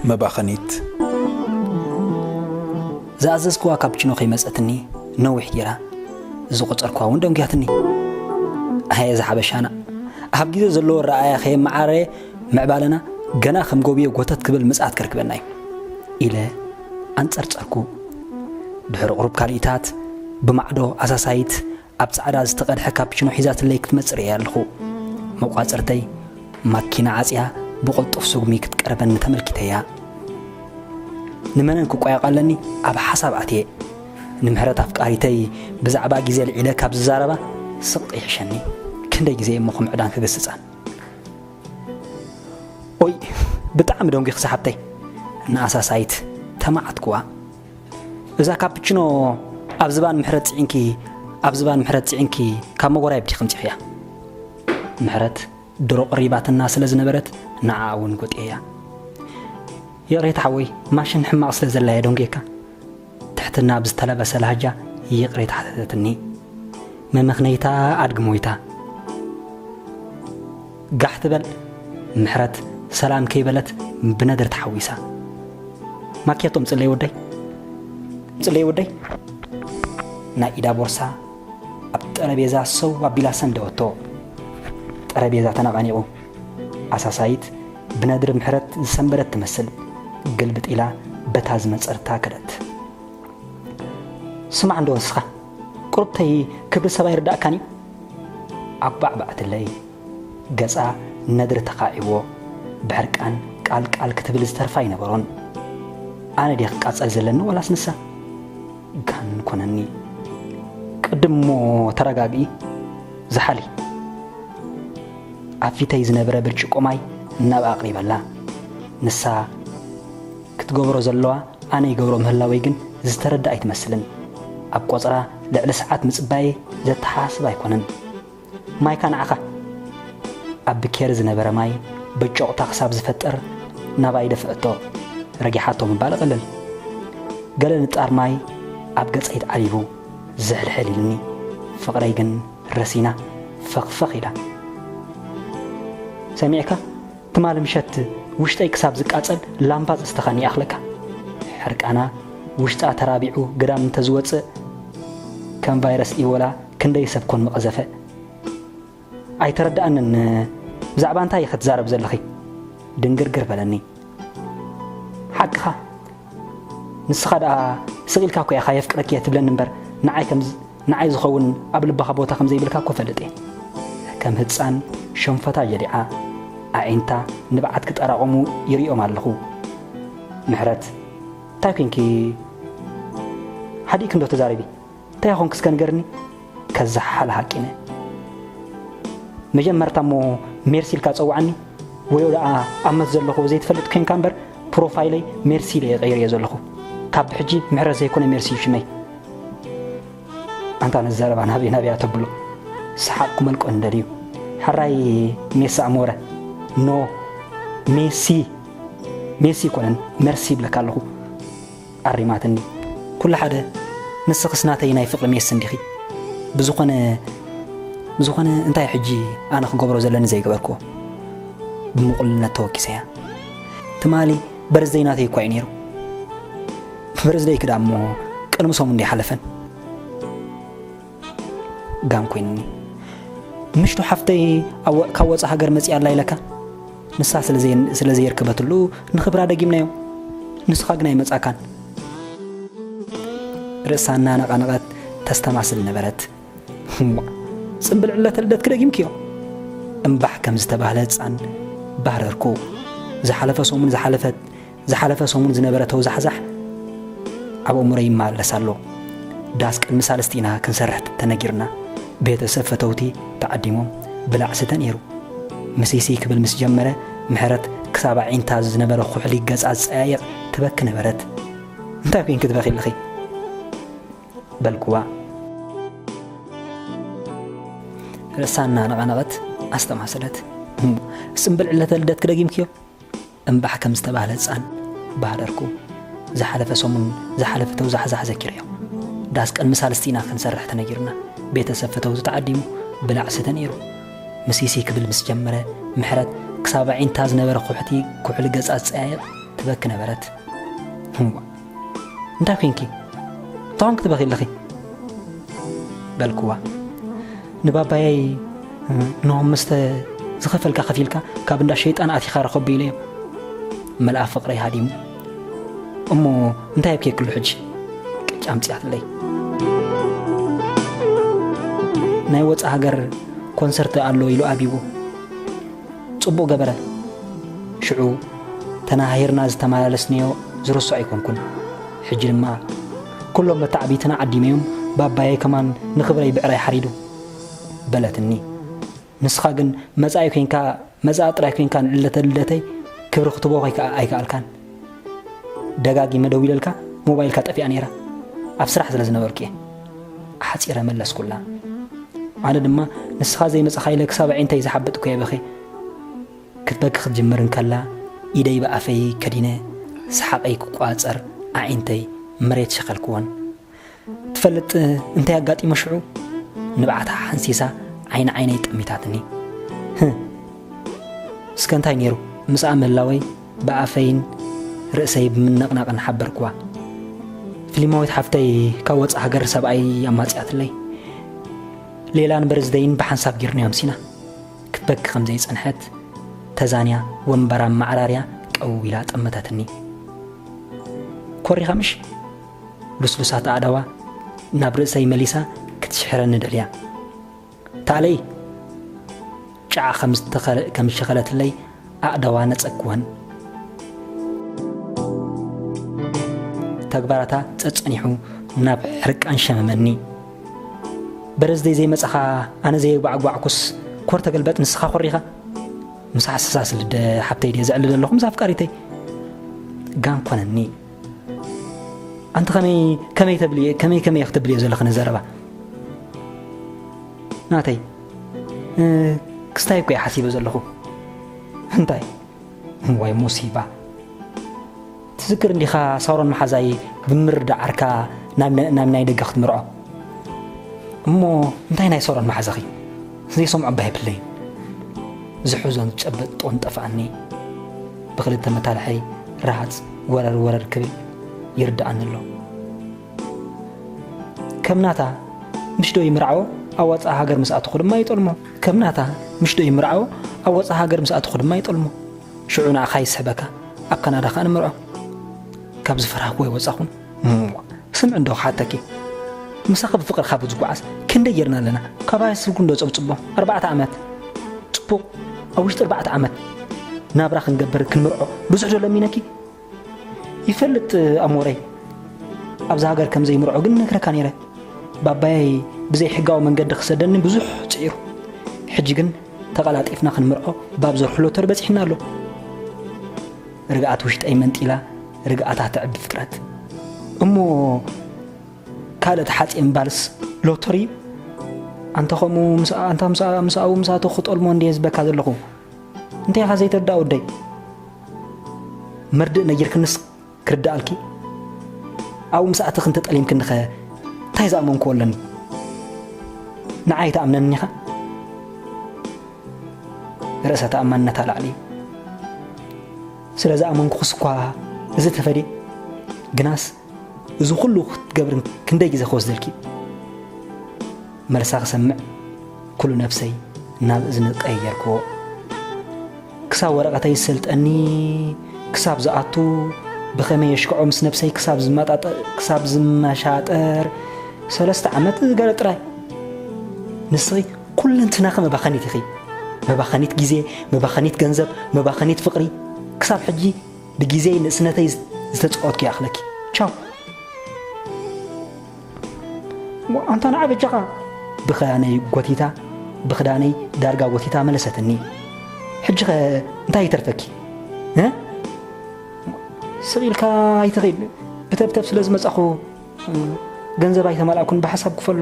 መባኸኒት። ዝኣዘዝክዋ ካፕችኖ ከይመጸትኒ ነዊሕ ጌራ። ዝቆጸርክዋ እውን ደንጉያትኒ። ኣየ እዛ ሓበሻና። ኣብ ግዜ ዘለዎ ረኣያ ከየመዓረየ ምዕባለና ገና ከም ጎብዮ ጎተት ክብል ምጽኣት ከርክበና እዩ ኢለ ኣንጸርጸርኩ። ድሕሪ ቁሩብ ካልኢታት ብማዕዶ ኣሳሳይት ኣብ ጻዕዳ ዝተቐድሐ ካፕችኖ ሒዛትለይ ክትመጽእ ርእየ ኣለኹ። መቋጸርተይ ማኪና ዓጽያ ብቕልጡፍ ስጉሚ ክትቀርበኒ ተመልኪተያ። ንመነን ክቋየቕ ኣለኒ ኣብ ሓሳብ ኣትየ። ንምሕረት ኣፍቃሪተይ ብዛዕባ ግዜ ልዒለ ካብ ዝዛረባ ስቕ ይሕሸኒ። ክንደይ ግዜ እሞ ከም ዕዳን ክግስጻን። ኦይ፣ ብጣዕሚ ደንጒኺ ሰሓብተይ። ንኣሳሳይት ተማዓትክዋ። እዛ ካፕችኖ ኣብ ዝባን ምሕረት ጽዒንኪ፣ ኣብ ዝባን ምሕረት ጽዒንኪ ካብ መጎራየብ ዲኺ ኣምጺኽያ? ምሕረት ድሮ ቀሪባትና ስለ ዝነበረት ንዓኣ እውን ጎጥየያ። ይቕሬታ ሓወይ፣ ማሽን ሕማቕ ስለ ዘላ እየ ደንጉየካ። ትሕትና ብዝተለበሰ ላህጃ ይቕሬታ ሓተተትኒ። መመኽነይታ ኣድግሞይታ። ጋሕ ትበል ምሕረት ሰላም ከይበለት ብነድሪ ተሓዊሳ። ማኬቶ ምጽለይ ወደይ፣ ምጽለይ ወደይ። ናይ ኢዳ ቦርሳ ኣብ ጠረቤዛ ሰው ኣቢላ ሰንደወቶ። ጠረቤዛ ተነቓኒቑ። ኣሳሳይት ብነድሪ ምሕረት ዝሰንበደት ትመስል። ግልብጥ ኢላ በታ ዝመጸርታ ከደት። ስማዕ እንዶ ንስኻ፣ ቁሩብተይ ክብሪ ሰብ ኣይርዳእካን እዩ? ኣባዕባዕትለይ። ገጻ ነድሪ ተኻዒዎ፣ ብሕርቃን ቃል ቃል ክትብል ዝተርፋ ኣይነበሮን። ኣነ ድየ ክቃጸል ዘለኒ ወላስ ንሳ? ጋን ኮነኒ። ቅድም እሞ ተረጋግኢ፣ ዝሓሊ። ኣብ ፊተይ ዝነበረ ብርጭቆ ማይ ናብኣ ኣቕሪበላ። ንሳ ክትገብሮ ዘለዋ ኣነ ይገብሮ ምህላወይ ግን ዝተረዳ ኣይትመስልን። ኣብ ቆጽራ ልዕሊ ሰዓት ምጽባየይ ዘተሓሳስብ ኣይኮነን። ማይካ ንዓኻ። ኣብ ብኬሪ ዝነበረ ማይ በጮቕታ ክሳብ ዝፈጥር ናባይ ደፍአቶ። ረጊሓቶ ምባል እቐልል። ገለ ንጣር ማይ ኣብ ገጸይ ተዓሊቡ ዝሕልሕል ኢሉኒ። ፍቕረይ ግን ረሲና ፈኽፈኽ ኢላ። ሰሚዕካ? ትማሊ ምሸት ውሽጠይ ክሳብ ዝቃጸል ላምባ ዘስተኻኒ ይኣኽለካ። ሕርቃና ውሽጣ ተራቢዑ ግዳም እንተዝወጽእ፣ ከም ቫይረስ ኢቦላ ክንደይ ሰብ ኮን ምቐዘፈ። ኣይተረድኣንን። ብዛዕባ እንታይ ኢኺ ትዛረቢ ዘለኺ? ድንግርግር በለኒ። ሓቅኻ። ንስኻ ደኣ ስቕ ኢልካ እኮ ኢኻ የፍቅረኪ እየ ትብለኒ እምበር፣ ንዓይ ከም ዝ-፣ ንዓይ ዝኸውን ኣብ ልብኻ ቦታ ከም ዘይብልካ እኮ እፈልጥ እየ። ከም ህጻን ሸንፈታ ጀሊዓ፣ ኣዒንታ ንብዓት ክጠራቐሙ ይርእዮም ኣለኹ። ምሕረት፣ እንታይ ኮንኪ? ሓዲእኪ እንዶ ተዛረቢ? እንታይ ኮንኪ እስከ ንገርኒ? ከዛሓል ሃቂነ። መጀመርታ እሞ ሜርሲ ኢልካ ጸውዓኒ፣ ወዮ ደኣ ኣብ መት ዘለኹ ዘይትፈልጥ ኮንካ እምበር፣ ፕሮፋይለይ ሜርሲ ኢለ እየ ቀይረዮ ዘለኹ። ካብ ሕጂ ምሕረት ዘይኮነ ሜርሲ እዩ ሽመይ። ኣንታ ነዚ ዘረባ ናበይ ናበይ እያ ተብሎ? ሰሓቕ ክመልቆ እንደልዩ። ሕራይ ሜሳ ኣሞረ። ኖ፣ ሜሲ። ሜሲ ኣይኮነን፣ መርሲ ይብለካ ኣለኹ። ኣሪማትኒ። ኩሉ ሓደ፣ ንስኽስ ናተይ ናይ ፍቕሪ ሜሲ እንዲኺ። ብዝኾነ፣ ብዝኾነ እንታይ ሕጂ ኣነ ክገብሮ ዘለኒ ዘይገበርክዎ? ብምቕሉልነት ተወኪሰያ። ትማሊ በርዝደይ ናተይ እኳ እዩ ነይሩ። በርዝደይኪ ደኣ እሞ ቅድሚ ሰሙን እንዶ ኣይሓለፈን። ጋም ኮይንኒ። ምሽቱ ሓፍተይ ኣብ ወ-፣ ካብ ወጻእ ሃገር መጺኣ ኣላ ኢለካ? ንሳ ስለ ዘይ-፣ ስለ ዘየርከበትሉ ንኽብራ ደጊምናዮ። ንስኻ ግን ኣይመጻእካን። ርእሳ እናነቓነቐት ተስተማስል ነበረት። እሞ ጽምብል ዕለተ ልደትኪ ደጊምክዮ? እምባሕ ከም ዝተባህለ ህጻን ባህረርኩ። ዝሓለፈ ሰሙን ዝሓለፈት ዝሓለፈ ሰሙን ዝነበረ ተውዛሕዛሕ ኣብ ኣእምሮይ ይመላለስ ኣሎ። ዳስ ቅድሚ ሳልስቲ ኢና ክንሰርሕ ተነጊርና። ቤተሰብ ፈተውቲ ተዓዲሞም ብላዕ ስተ ነይሩ። ምስይስይ ክብል ምስ ጀመረ፣ ምሕረት ክሳብ ኣዒንታ ዝነበረ ኩሕሊ ገጻ ዝጸያየቕ ትበኪ ነበረት። "እንታይ ኮይንኪ ትበኺ ኣለኺ?" በልኩዋ። ርእሳ እናነቐነቐት ኣስተማሰለት። "እም፣ ጽምብል ዕለተ ልደትኪ ደጊምክዮ?" እምባሕ ከም ዝተባህለ ህጻን ባህረርኩ። ዝሓለፈ ሰሙን ዝሓለፈ ተውዛሕዛሕ ዘኪረዮ። ዳስ ቅድሚ ሳልስቲ ኢና ክንሰርሕ ተነጊርና። ቤተሰብ ፈተውቱ ተዓዲሙ ብላዕ ስተ ነይሩ። ምስይስይ ክብል ምስ ጀመረ፣ ምሕረት ክሳብ ኣዒንታ ዝነበረ ኩሕቲ ኩሕሊ ገጻ ዝጸያየቕ ትበኪ ነበረት። "እዋ፣ እንታይ ኮንኪ? እንታይ ኮንኪ ትበኺ ኣለኺ?" በልክዋ። "ንባባየይ፣ እ፣ ነሆም መስተ ዝኸፈልካ ከፊልካ ካብ እንዳ ሸይጣን ኣቲኻ ረኸቦ ኢለዮ። መልኣኽ ፍቕረይ ሃዲሙ። እሞ እንታይ ኣብኪ ክሉ ሕጂ?" ቅጭ ኣምጽኣትለይ። "ናይ ወጻእ ሃገር ኮንሰርት ኣሎ ኢሉ ኣቢቡ። ጽቡቕ ገበረ። ሽዑ ተነሃሂርና ዝተመላለስናዮ ዝርስዖ ኣይኮንኩን። ሕጂ ድማ ኩሎም መተዓብይትና ዓዲመዮም፣ ባባየይ ከማን ንኽብረይ ብዕራይ ሓሪዱ" በለትኒ። "ንስኻ ግን መጻኢ ኮንካ፣ መጻኢ ጥራይ ኮንካ ንዕለተ ልደተይ ክብሪ ክትቦ ከይከ-፣ ኣይከኣልካን። ደጋጊመ ደዊለልካ፣ ሞባይልካ ጠፊኣ ነይራ። ኣብ ስራሕ ስለ ዝነበርኩ እየ" ኣሕጺረ መለስኩላ። ኣነ ድማ፣ "ንስኻ ዘይመጻኻ ኢለ ክሳብ ኣዒንተይ ዝሓበጥኩ እየ በኺ" ክትበኪ ክትጅምር እንከላ፣ ኢደይ ብኣፈይ ከዲነ ሰሓቐይ ክቋጸር ኣዒንተይ መሬት ሸኸልክወን። ትፈልጥ እንታይ ኣጋጢመ ሽዑ? ንብዓታ ሓንሲሳ ዓይኒ ዓይነይ ጠሚታትኒ። "ህህ፣ እስከ እንታይ ነይሩ?" ምስኣ ምህላወይ ብኣፈይን ርእሰይ ብምንቕናቕን ሓበርክዋ። "ፊልማዊት ሓፍተይ ካብ ወጻእ ሃገር ሰብኣይ ኣማጺኣትለይ። ሌላን በርዝደይን ብሓንሳብ ጌርናዮም ሲና" ክትበኪ ከም ዘይጸንሐት ተዛንያ ወንበራ ማዕራርያ ቀው ኢላ ጠመተትኒ። "ኮሪኻ ምሽ?" ልስሉሳት ኣእዳዋ ናብ ርእሰይ መሊሳ ክትሽሕረኒ ደልያ። "ታለይ?" ጫዓ ከም ዝተኸለ-፣ ከም ዝሸኸለትለይ ኣእዳዋ ነጸግወን። ተግባራታ ጸጸኒሑ ናብ ሕርቃን ሸመመኒ። "በረዝደይ ዘይመጻኻ ኣነ ዘየጓዕጓዕኩስ ኮር ተገልበጥ ንስኻ ኮሪኻ?" ምስ ሓሰሳስ ልደ ሓብተይ ድየ ዘዕልል ኣለኹ ምስ ኣፍቃሪተይ? ጋን ኮነኒ። ኣንቲ ከመይ፣ ከመይ ተብልዮ፣ ከመይ፣ ከመይ ክትብልዮ ዘለኺ ንዘረባ? ናተይ፣ እ፣ ክስታይ እኮ እየ ሓሲበ ዘለኹ። እንታይ? ዋይ ሙሲባ። ትዝክር እንዲኻ ሳሮን መሓዛይ ብምርዳእ ዓርካ ናብ ነ-፣ ናብ ናይ ደገ ክትምርዖ? እሞ እንታይ ናይ ሳሮን መሓዛኺ? ዘይሰምዖ እባ የብለይን። ዝሕዞን ዝጨበጦን ጠፍኣኒ። ብኽልተ መታልሐይ ረሃጽ ወረር ወረር ክብል ይርድኣኒ ኣሎ። ከም ናታ ምሽ ዶ ይምርዓዎ? ኣብ ወጻኢ ሃገር ምስ ኣተኹ ድማ ይጠልሞ። ከም ናታ ምሽ ዶ ይምርዓዎ? ኣብ ወጻኢ ሃገር ምስ ኣተኹ ድማ ይጠልሞ። ሽዑ ንዓኻ ይስሕበካ፣ ኣብ ካናዳ ከኣ ንምርዖ። ካብ ዝፈራህኩ ኣይወጻኹን። እሞ፣ ስምዒ እንዶ ክሓተኪ። ምሳኺ ብፍቕሪ ካብ ዝጓዓዝ ክንደይ ጌርና ኣለና? ካብ ሃይስኩል እንዶ ጸብጽቦ፣ ኣርባዕተ ዓመት። ጽቡቕ፣ ኣብ ውሽጢ ኣርባዕተ ዓመት ናብራ ክንገብር፣ ክንምርዖ ብዙሕ ዶ ለሚነኪ? ይፈልጥ ኣሞረይ፣ ኣብዚ ሃገር ከም ዘይምርዖ ግን ነግረካ ነይረ። ባባየይ ብዘይ ሕጋዊ መንገዲ ክሰደኒ ብዙሕ ጽዒሩ። ሕጂ ግን ተቐላጢፍና ክንምርዖ ባብ ዘርሑ ሎተሪ በጺሕና ኣሎ። ርግኣት ውሽጠይ መንጢላ፣ ርግኣታ ተዕቢ ፍጥረት። እሞ ካልእ ተሓጽየ ምባልስ ሎተሪ እዩ? ኣንታ ከምኡ ምስ-፣ ኣንታ ምስ-፣ ምስ ኣብኡ ምስ ኣተኹ ክጠልሞ እንድየ ዝበካ ዘለኹ። እንታይ ኢኻ ዘይተርድኣ ወደይ? መርድእ ነጊርክንስ ክርድኣልኪ? ኣብኡ ምስ ኣተኽን ተጠሊምክንኸ እንታይ ዝኣመንክዎ ኣለኒ? ንዓይ ኣይትኣምነንን ኢኻ? ርእሰ ተኣማንነታ ላዕሊ እዩ። ስለ ዝኣመንኩኽስ እኳ እዚ ተፈድየ። ግናስ እዚ ኩሉ ክትገብርን ክንደይ ግዜ ክወስደልኪ? መልሳ ክሰምዕ ኩሉ ነፍሰይ ናብ እዝኒ ቀየርክዎ። ክሳብ ወረቐተይ ዝሰልጠኒ፣ ክሳብ ዝኣቱ፣ ብኸመይ የሽክዖ ምስ ነፍሰይ ክሳብ ዝመጣጠ-፣ ክሳብ ዝመሻጠር፣ ሰለስተ ዓመት ገለ ጥራይ። ንስኺ ኩለንትናኺ መባኸኒት ኢኺ። መባኸኒት ግዜ፣ መባኸኒት ገንዘብ፣ መባኸኒት ፍቕሪ። ክሳብ ሕጂ ብግዜይ ንእስነተይ ዝተጻወትኩ ይኣኽለኪ። ቻው። ሞ ኣንታ ንዓ በጃኻ። ብኽዳነይ ጎቲታ፣ ብኽዳነይ ዳርጋ ጎቲታ መለሰትኒ። ሕጂ ኸ እንታይ ይተርፈኪ? እ? ስቕ ኢልካ ኣይትኺድ። ብተብተብ ስለ ዝመጻኹ፣ እ፣ ገንዘብ ኣይተማልኣኩን ብሓሳብ ክፈሎ።